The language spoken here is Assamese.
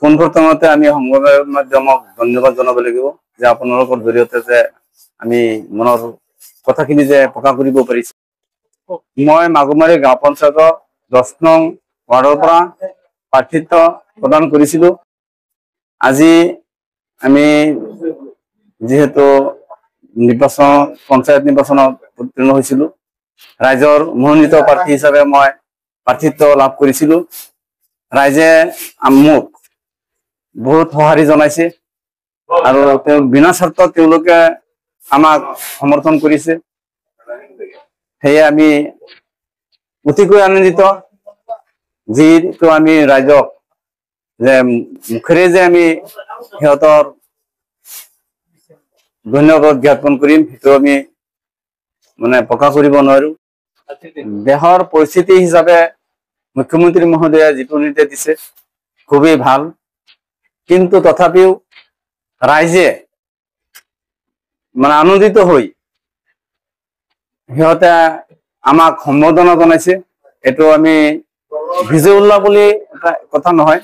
পোনপ্ৰথমতে আমি সংবাদ মাধ্যমক ধন্যবাদ জনাব লাগিব যে আপোনালোকৰ জৰিয়তে যে আমি মনৰ কথাখিনি যে প্ৰকাশ কৰিব পাৰিছো। মই মাগুৰমাৰী গাঁও পঞ্চায়তৰ 10 নং ৱাৰ্ডৰ পৰা প্ৰাৰ্থিত্ব প্ৰদান কৰিছিলো। আজি আমি যিহেতু নিৰ্বাচন, পঞ্চায়ত নিৰ্বাচনত উত্তীৰ্ণ হৈছিলো, ৰাইজৰ মনোনীত প্ৰাৰ্থী হিচাপে মই প্ৰাৰ্থিত্ব লাভ কৰিছিলো। ৰাইজে মোক বহুত সঁহাৰি জনাইছে আৰু তেওঁ বিনা স্বাৰ্থত তেওঁলোকে আমাক সমৰ্থন কৰিছে। সেয়ে আমি অতিকৈ আনন্দিত, যিটো আমি ৰাইজক যে মুখেৰে যে আমি সিহঁতৰ ধন্যবাদ জ্ঞাপন কৰিম, সেইটো আমি মানে প্ৰকাশ কৰিব নোৱাৰো। দেশৰ পৰিস্থিতি হিচাপে মুখ্যমন্ত্ৰী মহোদয়ে যিটো নিৰ্দেশ দিছে খুবেই ভাল, কিন্তু তথাপিও ৰাইজে মানে আনন্দিত হৈ সিহঁতে আমাক সম্বৰ্ধনা জনাইছে। এইটো আমি বিজয় উল্লাস বুলি এটা কথা নহয়।